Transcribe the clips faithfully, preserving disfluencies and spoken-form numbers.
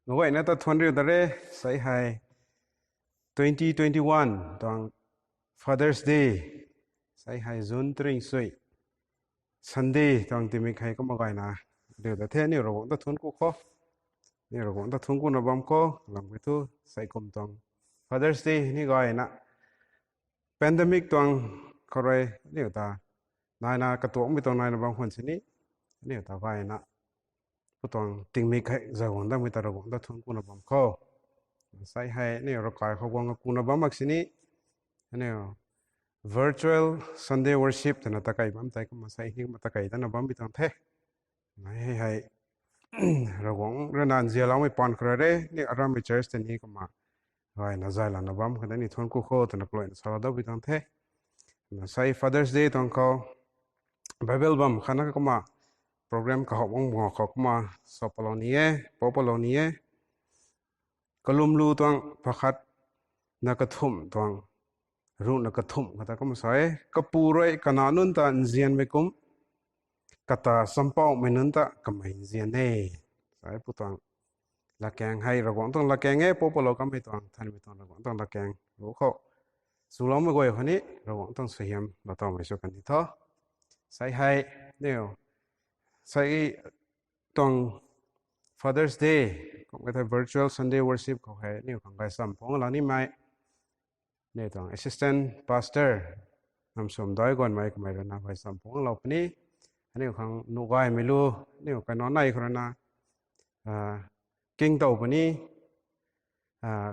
Meic guayna ta thuanc riu da re, sei hei twenty twenty-one tuang Father's Day, sei hei June tring sui Sunday tuang tingmik hei kumna gayna riu da the. Aniu Ravguangc ta thuanc ku khou, aniu Ravguangc ta thuanc kuna bam khou, lam kei thu sei kum tuang Father's Day ni gayna pandemic tuang khou rui aniu ta naina katuakmei tuang naina bam khwan sini, aniu ta gayna pu tuang tingmik hei zauang damei ta Ravguangc ta thuanc kuna bam khou, sei hei aniu ravkai khou guang kuna bam mak sini, aniu virtual Sunday worship twna takei bam tei kumna sei ni kumna takei dana bam bi tuang the. Mei hei Ravguangc rui na nzianloumei paan khou rui re, ni arammei church tei ni kumna gayna zay lana bam khou tei ni thuanc ku khou twna kaluaina salou dau bi tuang the. Na sei Father's Day tuang khou Bible bam khatna kumna program kahouh bang bang khou kumna sa palou ni e, pou palou ni e. Kalumlu tuang pakhat na kathumh tuang, ruhna kathumh khou ta kumna sa e, kapu rui kanac nunc ta nzianmei kum, kata champouhmei nunc ta kamei nzian e. Sei pu tuang latkaeng hei Ravguangc tuang latkaeng e, pou palou kamei tuang, thanmei tuang Ravguangc tuang latkaeng ru khou chuloumei guay khou ni Ravguangc tuang suaihiam lou tawmei sw kan ni tho. Sei hei aniu sei tuang Father's Day kum kei thei virtual Sunday worship khou hei aniu khang gaychamv phungc lou nimei, aniu tuang assistant pastor Namswm Daiganmei kamei rui na gaychamv phungc lou puni. Aniu khang nuh gaymei lu, aniu kainac nei khou rui na king tow puni,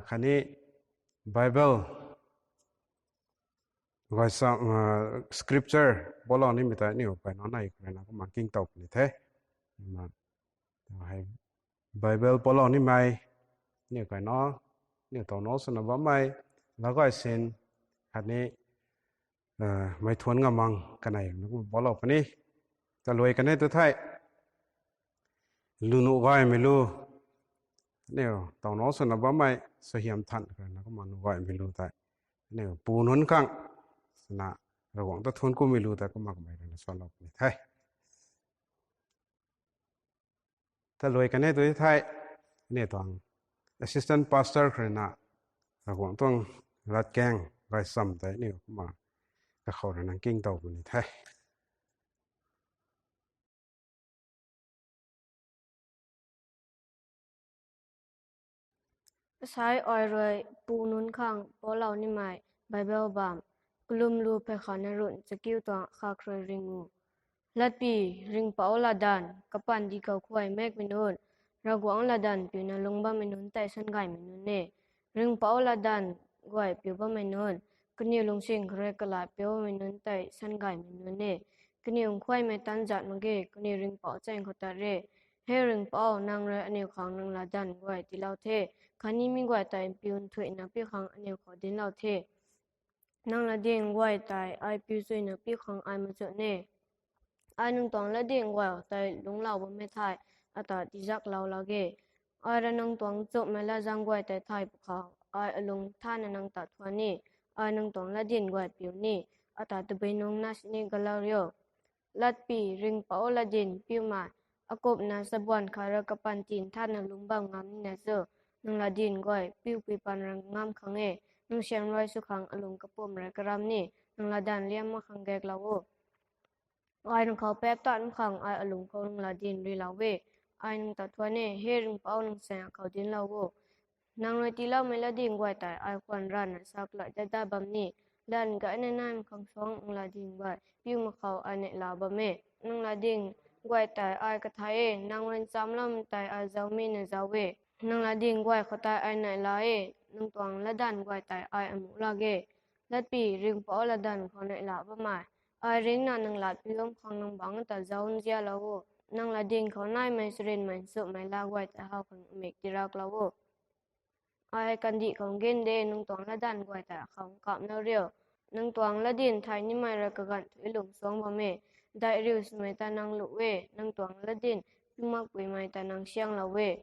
khatni Bible gaychamv, scripture poulou nimei tei aniu kainac nei khou rui na kumna king tow puni the. Kumna hei Bible poulou nimei, aniu kainac, aniu tawnac swna bammei, lau gay sin, khatni mei thuanc ngam mang kanei na kumna poulou puni. Taluai kanei tu thei lu nuh gaymei lu, aniu tawnac swna bammei suaihiam than khou rui na kumna nuh gaymei lu tei aniu pu nunc khang swna Ravguangc ta thuanc kumei lu tei kumna kamei rui na salou puni the. Taluai kanei tu thei aniu tuang assistant pastor khou rui na Ravguangc tuang latkaeng gaychamv tei aniu kumna kakhou rui na king tow puni the. Asei ai rui pu nunc khang poulou nimei Bible bam, kalumlu phey khatna ruhna chakiu tuang khat rui ring u. Latpy, ringhpouc latdanv kapaan di khou khuay makmei nunc, Ravguangc latdanv piuna lungc bammei nunc tei sangaymei nunc e. Ringhpouc latdanv guay piu bammei nunc, kaniw lungcsing khou rui kalat piu bammei nunc tei sangaymei nunc e. Kaniw nkhuaymei tan zat mak ge, kaniw ringhpouc chaeng khou tat re. He ringhpouc, nang rui aniu khang nang latdanv guay tiilou the, khatni mi guay tei mpiu nthuihna piu khang aniu khou dinclou the. Nang latdyn guay tei ai piu chuyna piu khang ai machut ne. Ai nang tuang latdyn guay tei lungclou bammei thei, ata tiizaklou lak ge. Ai rui nang tuang chumhmei latzang guay tei thay pwkhou, ai alung thana nang ta thuan ni. Ai nang tuang latdyn guay piu ni, ata tabui nungc na sini galou rio. Latpy, ringhpouc latdyn piumei, akupna chabuan khat rui kapaan tin thana lungc bam ngam nina cho? Nang latdyn guay piupui paan rui ngam khang e. Nang siamruai sw khang alung kapwm rui karam ni, nang latdanv liam mak khang gaeklou o. Ai nang khou paap tat mak khang ai alung khou nang latdyn rilou e. Ai nang ta thuan e, he ringhpouc, nang saeng khou dinclou o. Nang rui tiiloumei latdyn guay tei ai khwan ranvna sa kalai dat dat bam ni. Latdanv gayna naimei khang suang nang latdyn guay piu mak khou ai neihla bam e. Nang latdyn guay tei ai kathai e, nang rui nchamloumei tei ai zaumei na zau e. Nang latdyn guay khou tei ai neihla e, nang tuang latdanv guay tei ai amuh lak e. Latpy, ringhpouc latdanv khou neihla bammei, ai ringcna nang lat piu bam khang nang bangc ta zauc nzianlou o. Nang latdyn khou naimei charynmei nchumhmei lat guay tei how khang amik tiiraklou o. Ai kandih khou ngen de, nang tuang latdanv guay tei khou nkamlou rio. Nang tuang latdyn thay nimei rui kaganv thu lung suang bam e. Daih riu swmei ta nang luh e, nang tuang latdyn piu makpuimei ta nang sianglou e.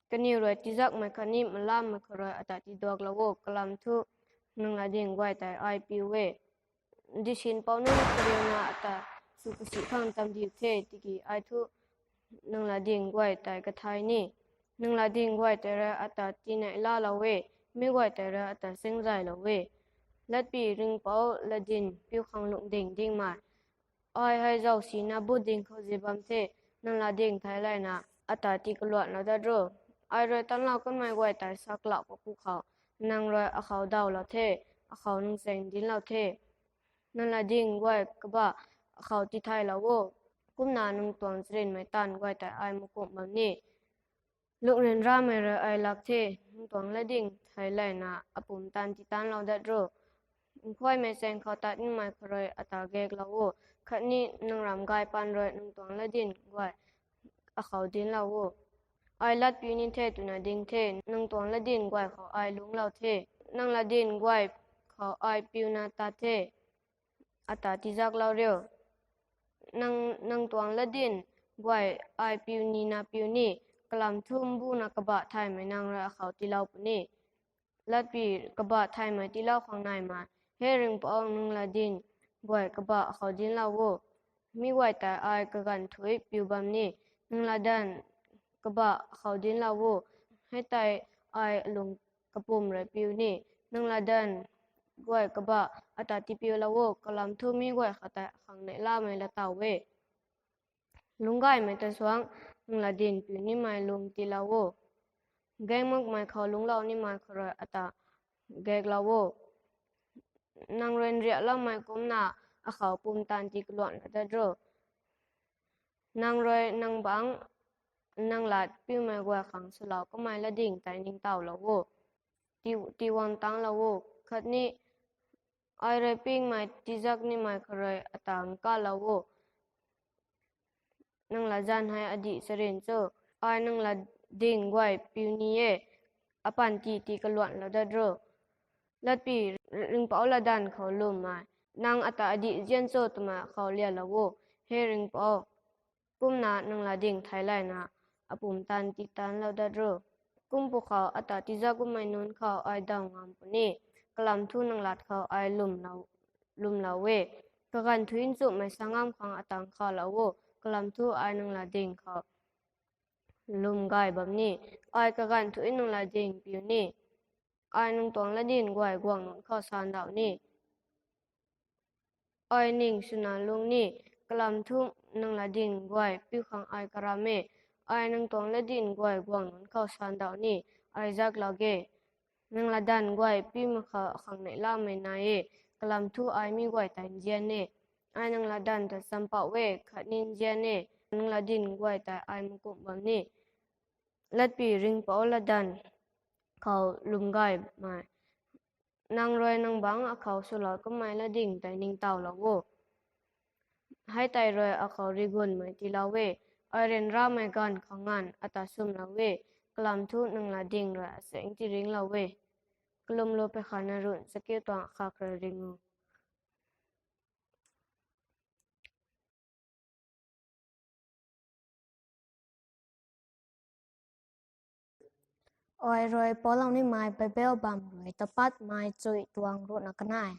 Kaniw rui tiizakmei khatni malammei khou rui ata tiiduaklou o, kalam thu nang latdyn guay tei ai piu e. Disinpouc nunc kariuna ata sw kasi khang tamdiu the, tiki ai thu nang latdyng guay tei kathay ni. Nang latdyng guay tei rui ata tii neih laalou e, mi guay tei rui ata singzaylou e. Latpy Ringhpouc latdyng piu khang lungding dingmei. Ai hei zauc sina bu ding khou zi bam the, nang latdyng theilayna ata tii kaluanlou dat ro. Ai rui tanlou kanmei guay tei saklou papu khou, nang rui akhou dawlou the, akhou nang chaeng dinclou the. Nang latdyng guay kabah akhou tithaylou o, kumna nang tuang charynmei taanv guay tei ai mukumh bam ni. Lungh ryanramei rui ai lak the, nang tuang latdyng theilayna apumtan titanlou dat ro. Nkhuaymei chaeng khou tat nimei khou rui ata gaeklou o, khatni nang ramgay paan rui nang tuang latdyng guay akhou dinclou o. Ai latpiu ni the twna ding the, nang tuang latdyng guay khou ai lungclou the. Nang latdyng guay khou ai piuna tat the, ata tizaklou riu. Nang, nang tuang latdyng guay ai piu nina piu ni, kalam thu mbuna kabah thaymei nang rui akhou tiilou puni. Latpy kabah thaymei tiilou khang naimei, He Ringhpouc, nang latdyng guay kabah akhou dinclou o, mi guay tei ai kaganv thuic piu bam ni. Nang latdanv kabah akhou dinclou o, hei tei ai lung kapumc rui piu ni. Nang latdanv guay kabah ata tiipiulou o, kalam thu mi guay khou tei akhang neihlamei laatow e. Lungcgaymei ta suang, nang latdyng piu nimei lung tiilou o, gaeng makmei khou lungclou nimei khou rui ata gaeklou o. Nang rui nriaklaumei kumcna akhou pumtan tii kaluanlou dat ro. Nang rui nang bangc nang lat piumei guay khang swlou kamei latdyng tei ningtowlou o, tii, tiiwan tanglou o, khatni ai rui pingmei tizak nimei khou rui ata nkalou o. Nang latzan hei adih charyn cho, ai nang latdyng guay piu ni e, apanty tii kaluanlou dat ro. Latpy Ringhpouc latdanv khou lwmmei, nang ata adih zian cho twmei khou lialou o, He Ringhpouc, kumna nang latdyng theilayna apumtan titanlou dat ro. Kum pwkhou ata tizak kummei nunc khou ai daw ngam puni, kalam thu nang lat khou ai lwmlou, lwmlou e. Kaganv thuic nchumhmei sangam khang ata nkhalou o, kalam thu ai nang latdyng khou lwm gay bam ni. Ai kaganv thuic nang latdyng piu ni. Ai nang tuang latdyng guay guang nunc khou sandauh ni. Ai ning swna lung ni, kalam thu nang latdyng guay piu khang ai karam e. Ai nang tuang latdyng guay guang nunc khou sandauh ni, ai zaklou ge. Nang latdanv guay piumei khou akhang neihlamei nai e, kalam thu ai mi guay tei nzian e. Ai nang latdanv ta champouh e, khatni nzian e, nang latdyng guay tei ai mukumh bam ni. Latpy Ringhpouc latdanv khou lwm gaymei, nang rui nang bangc akhou swlou kamei latdyng tei ningtowlou o, hei tei rui akhou rigunmei tiilou e. Ai ryanramei ganv khou nganv ata swmlou e, kalam thu nang latdyng rui asaeng tiiringlou e. Kalumlou pei khatna run chakiu tuang akhak rui ring o. Ai rui poulou nimei Bible bam rui Tapatmei Chuy tuang ruhna kanei.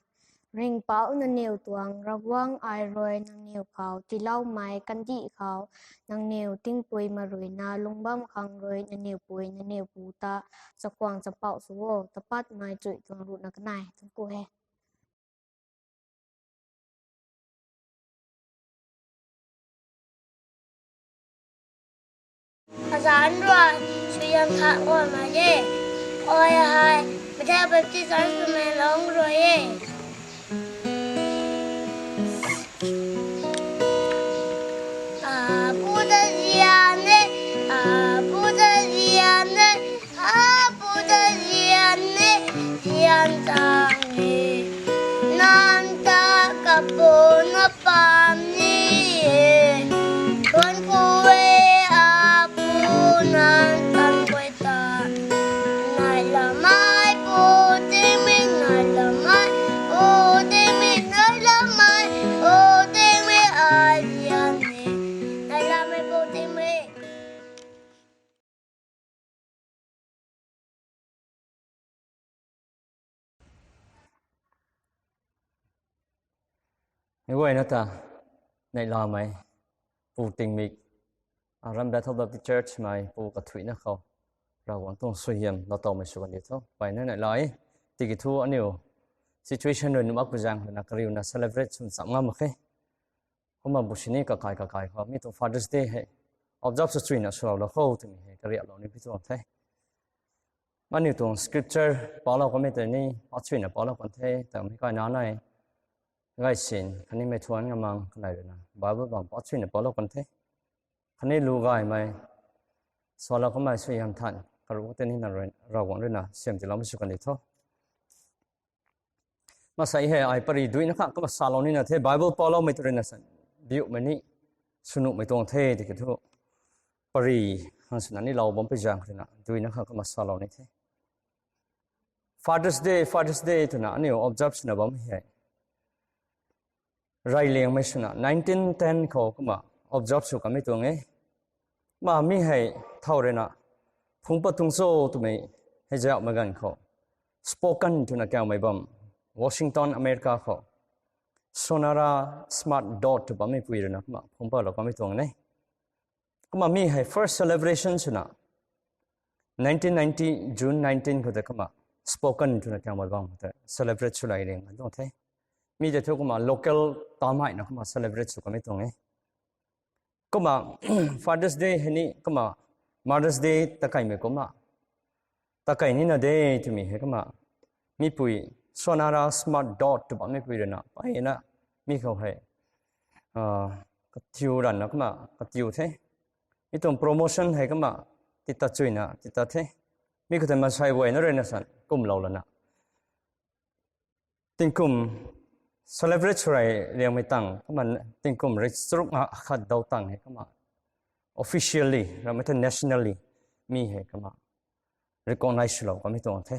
Ringhpouc, nangniw tuang Ravguangc, ai rui nangniw khou tiiloumei kandih khou nangniw tingpui maruina lungc bam khang rui nangniw pui nangniw pu ta chakhwang champouh sw o. Tapatmei Chuy tuang ruhna kanei. Thuanc ku he. Azanc rui suaihiam thangc guangmei e. Ai hei Bethel Baptist Church Tamenglong rui e. Apu ta nzian e, Apu ta nzian e, Apu ta nzian e, nzian tang e. Nang ta kapwna pam ni e. Thuanc ku e, Apu, nang tan guay ta. Nai lamei pu tingmei, nai lamei pu tingmei, nai lamei pu tingmei, ai nzian e. Nai lamei pu tingmei. Meic guayna ta neihlamei pu tingmik Aram Bethel Baptist Church mei pu kathuina khou Ravguangc tuang suaihiam lou towmei sw kan di tho. Peyna nai lai. Tiki thu aniu situation rui nuh mak pu zaeng ruina kariuna celebrate swn cham ngam mak khe. Kumna bu sini kakai kakai khou mi tuang Father's Day hei observe sw chuina swlou lou khou twmei hei kariaklou ni pi tuang the. Aniu tuang scripture palou kamei tei ni achuina palou kan the, tami kai na nai. Gaysin khatni mei thuan ngamang kanei ruina Bible bam achuina palou kan the. Khatni lu gaymei salou kamei suaihiam than karuh tei ni na Ravguangc ruina siam tiiloumei sw kan di tho. Masei hei ai pari duina kha kumna salou nina the, Bible paloumei tu ruina san biumei ni swnuhmei tuang the tiki thu pari khang swna ni lou bam pi zaeng ruina duina kha kumna salou ni the. Father's Day, Father's Day twna aniu observe swna bam hei reyliangmei swna nineteen ten khou kumna observe sw kamei tuang e. Kumna mi hei thow ruina phungc pat tuang cho twmei hei zauhmei ganv khou Spokane twna kaumei bam, Washington, America khou Sonora Smart Dodd tw bammei pui ruina kumna phungc patlou kamei tuang e. Kumna mi hei first celebration swna nineteen ninety June nineteen khou tei kumna Spokane twna kaumei bam khou tei celebrate swlay ring kan tuang the. Mi tei thu kumna local tamheina kumna celebrate sw kamei tuang e. Kumna Father's Day hei ni kumna Mother's Day takeimei kumna takei nina de twmei hei kumna mipui Sonora Smart Dodd tw bammei pui ruina peyna mi khou hei katiu ranna kumna katiu the. Mi tuang promotion hei kumna tita chuina tita the. Mi khou tei mansei guayna ruina san kumlou lana tingkum celebrate sw rey liangmei tang kumna tingkum rui charuk nga khat dau tang hei kumna officially ramei the nationally mi hei kumna recognize swlou kamei tuang the.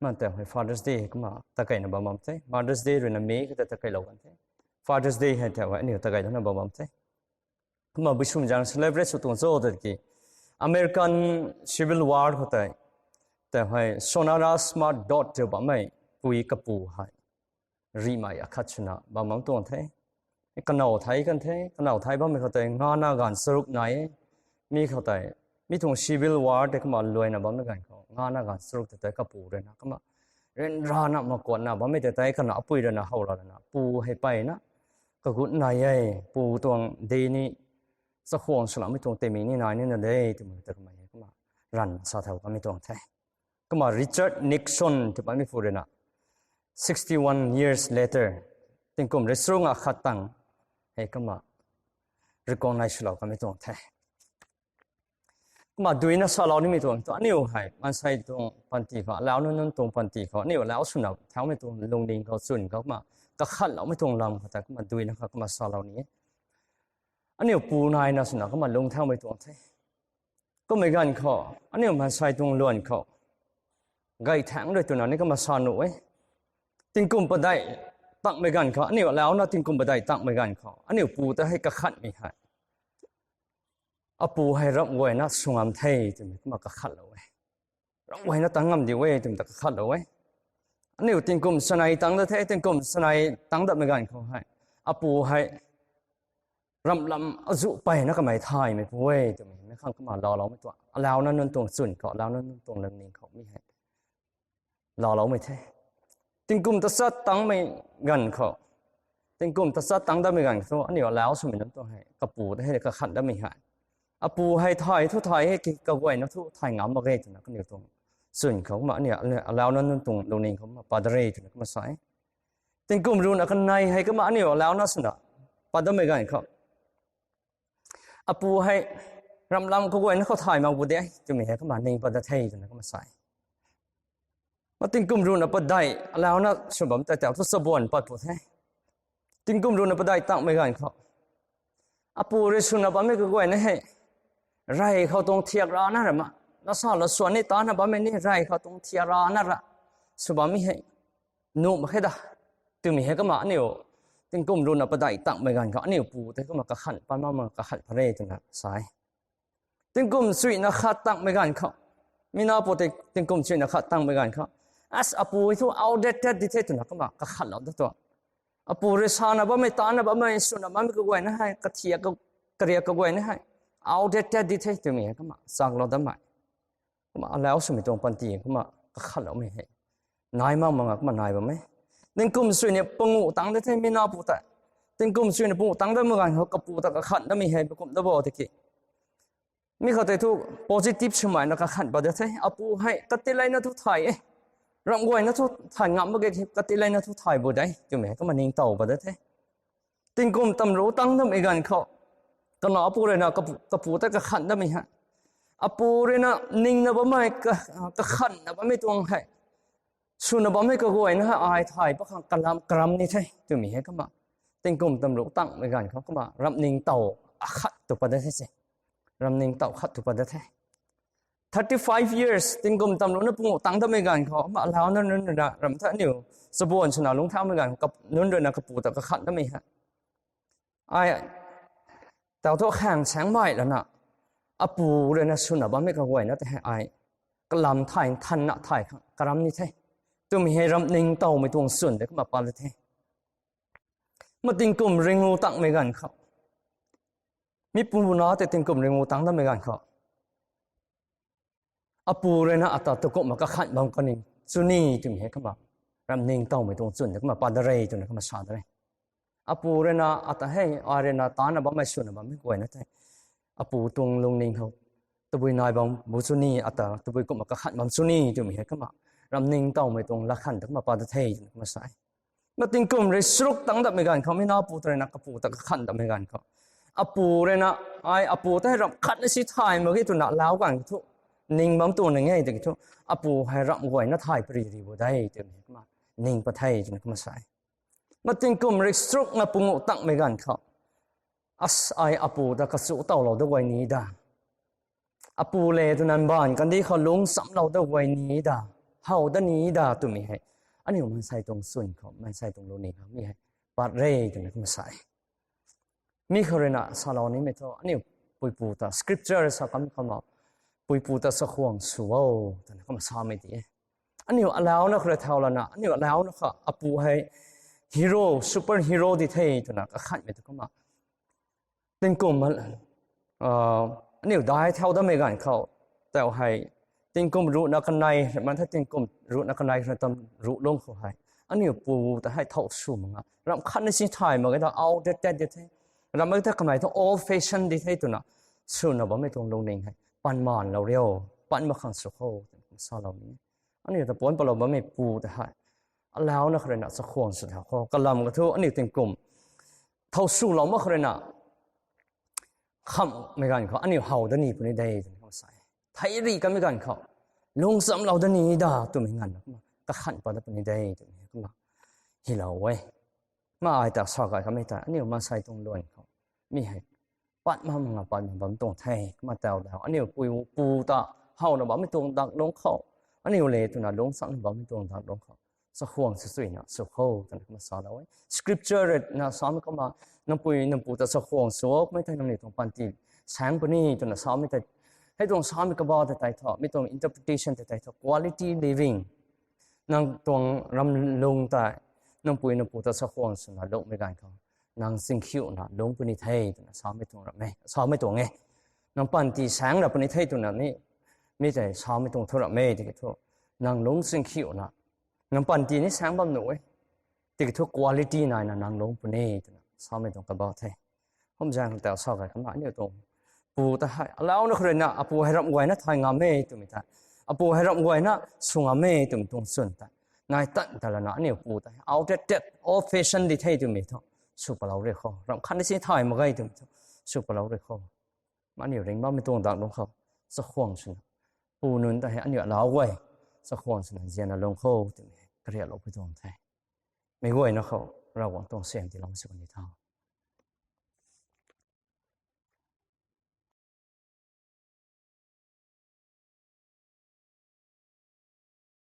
Man tei hei Father's Day hei kumna takeina bam bam the. Mother's Day ruina May khou tei takeilou kan the. Father's Day hei tei hei aniu takei dana bam bam the. Kumna buisum zaeng celebrate sw tuang cho tiki American Civil War khou tei tei hei Sonora Smart Dodd tw bammei pui kapu hei rihmei akhat swna bam bam tuang the. Kanow thei kan the, kanow thei bammei khou tei ngana ganv charuk nai e. Mi khou tei mi tuang Civil War tei kumna luaina bammei ganv khou ngana ganv charuk tei tei kapu ruina kumna ryanrana makuatna bammei tei tei kana apui ruina how ra lana pu hei peyna kagut nai e, pu tuang de ni chakhwang swloumei tuang temi ni nai nina de twmei tei kamei hei kumna ranv sa thau kamei tuang the. Kumna Richard Nixon tw bammei pui ruina sixty-one years later tingkum rui charuk nga khat tang hei kumna recognize swlou kamei tuang the. Kumna duina salou nimei tuang thu aniu hei mansei tuang panty khou, alau nunc nunc tuang panty khou aniu alau swna thaumei tuang lungning khou chwn khou kumna kakhatloumei tuang lam khou tei kumna duina kha kumna salou ni e. Aniu pu naina swna kumna lung thaumei tuang the. Kummei ganv khou aniu mansei tuang luan khou gay thaeng rui twna ni kumna sa nuh e. Tingkum padeih tangmei ganv khou aniu alauna tingkum padeih tangmei ganv khou aniu pu ta hei kakhatmei hei apu hei ramh guayna sw ngam the twmei kumna kakhatlou e. Ramh guayna tang ngam di e twmei ta kakhatlou e. Aniu tingkum chanei tang dat the, tingkum chanei tang datmei ganv khou hei apu hei ramh lam azuh peyna kamei thaymei pu e twmei mei khang kumna laaloumei tuang, alauna nunc tuang chwn khou, alauna nunc tuang lungning khou mi hei laaloumei the. Tingkum tachat tangmei ganv khou, tingkum tachat tang datmei ganv khou aniu alau swmei nunc tuang hei kapu ta hei kakhat datmei hei apu hei thay thu thay hei ki kaguayna thu thay ngam mak ge twna kaniw tuang chwn khou kumna aniu alauna nunc tuang lungning khou kumna pat da re twna kumna sa e. Tingkum ruhna kanei hei kumna aniu alauna swna pat datmei ganv khou apu hei ramh lam kaguayna khou thay mak pu de twmei hei kumna ning pat dat the twna kumna sa e. Ma tingkum ruhna padeih alauna sw bam tei tau thu chabuan pat pu the. Tingkum ruhna padeih tangmei ganv khou apu rui swna bammei kaguayna hei rey khou tuang thiak rana ra ma, lasa la swan ni tana bammei ni rey khou tuang thiak rana ra sw bammei hei nuh mak khe da twmei hei kumna aniu tingkum ruhna padeih tangmei ganv khou aniu pu tei kumna kakhat pat mak ma kakhat pha re twna sa e. Tingkum chuihna khat tangmei ganv khou, mi na pu tei tingkum chuihna khat tangmei ganv khou, as apu hei thu outdated di the twna kumna kakhatlou da tuang. Apu rui sana bammei, tana bammei, swna bammei kaguayna hei kathiak, kariak kaguayna hei Outdated di the twmei hei kumna chaklou dammei. Kumna alau swmei tuang panty kumna kakhatloumei hei nai mak mak nga kumna nai bam e. Tingkum sui ni panguh tang de the mi napu ta. Tingkum sui ni panguh tang dammei ganv khou kapu ta kakhan damei hei kum da bo tiki, mi khou tei thu positive swmei na kakhan pat da the. Apu hei kati leina thu thay e, ramh guayna thu thay ngam mak ge, kati leina thu thay bu de twmei hei kumna ningtow pat da the. Tingkum tamruh tang dammei ganv khou, kana apu rui na kapu, kapu ta kakhan damei hei, apu rui na ningna bammei, kakhanna bammei tuang hei swna bammei kaguayna hei ai thay pat khang kalam karam ni the twmei hei kumna tingkum tamruh tangmei ganv khou kumna ramh ningtow akhat tu pat da the se. Ramh ningtow khat tu pat da the. Thirty five years tingkum tamruhna panguh tang dammei ganv khou kumna alauna nunc rui na ramh tha aniu chabuan swna lungc thaumei ganv nunc rui na kapu ta kakhan damei hei, ai tau thu khang saengmei lana apu rui na swna bammei kaguayna tei hei ai kalam thay nthanna thay khang karam ni the twmei hei ramh ningtowmei tuang chwn de kumna pat da the. Ma tingkum ringu tangmei ganv khou, mi puna tei tingkum ringu tang dammei ganv khou, apu rui na ata tu kumna kakhan bam kani chu ni twmei hei kumna ramh ningtowmei tuang chwn de kumna pat da re twna kumna sa da re. Apu rui na ata hei ai rui na tana bammei swna bammei guayna tei apu tuang lungning khou tabui nai bam bu chu ni, ata tabui kumna kakhan bam chu ni twmei hei kumna ramh ningtowmei tuang lakhan ta kumna pat da the twna kumna sa e. Ma tingkum rui charuk tang dammei ganv khou mi napu ta rui na kapu ta kakhan dammei ganv khou, apu rui na ai apu tei ramh khatna si thay mak ge twna lau ganv thu ning bam tuang na nge tiki thu, apu hei ramh guayna thay pari ri bu de twmei kumna ning pat the twna kumna sa e. Ma tingkum rui charukna panguh tangmei ganv khou, as ai apu ta kachu towlou da guay ni da, apu le twna mbaanv kandih khou lungc chamlou da guay ni da, how da ni da twmei hei aniu maansei tuang chwn khou, maansei tuang lungning khou mi hei pat re twna kumna sa e. Mi khou rui na salou nimei thu aniu puipu ta scripture sa kam khou ma, puipu ta chakhwang sw o twna kumna samei ti e. Aniu alauna khou rui thau lana aniu alauna khou apu hei hero, super hero di the twna kakhanmei tu kumna tingkum aniu dai thau dammei ganv khou, tau hei tingkum ruhna kanei man the, tingkum ruhna kanei khou tam ruh lung khou hei aniu pu ta hei thau sw mak nga ramh khatna si thay mak ge ta, outdated di the, ramh mak ta kamei thu old fashion di the twna swna bammei tuang lungning hei pan maanlou rio, pan mak khang sw kho twna salou ni. Aniu ta puan palou bammei pu ta hei alauna khou rui na chakhwang sw thau kho, kalam ka thu aniu tingkum thau swlou mak khou rui na khamhmei ganv khou aniu how da ni puni de twna kumna sa e. Thei ri kamei ganv khou lungc chamlou da ni da twmei nganvna kumna kakhan pat da puni de twmei kumna hylou e. Ma ai ta sa gay kamei ta aniu maansei tuang luan khou mi hei pat mak mak nga pat mak bam tuang the kumna tau dau aniu pui pu ta howna bammei tuang dak lung khou, aniu le twna lungc chamna bammei tuang dak lung khou chakhwang sw suina sw kho twna kumna salou e. Scripture rui na samei kumna, nangpui nangpu ta chakhwang sw o, kummei tei nangniw tuang panty saeng puni twna samei tei, hei tuang samei kaba tei tei thu, mi tuang interpretation tei tei thu quality living, nang tuang ramlung tei nangpui nangpu ta chakhwang swna lungmei ganv khou nang chingkhiuna lungc puni the twna samei tuang ram e, samei tuang e. Nang panty saeng ra puni the twna ni mi tei samei tuang thu ram e tiki thu, nang lungc chingkhiuna, nang panty ni saeng bam nuh e, tiki thu quality naina nang lungc puni twna samei tuang kaba the. Kum zaeng tau sa gay kumna aniu tuang pu ta hei alauna khou rui na apu hei ramh guayna thay ngam e twmei ta, apu hei ramh guayna sw ngam e twmei tuang chwn ta nai tan ta lana aniu pu ta hei outdated, old fashion di the twmei thu sw palou ri kho, ramh khatna si thay mak ge twmei thu sw palou ri kho. Aniu ringc bammei tuang dak lung khou chakhwang swna, pu nunc ta hei aniu alau guay chakhwang swna zianna lung kho twmei hei kariaklou pui tuang the. Meic guayna khou Ravguangc tuang siam tiilou sw kan ni tho.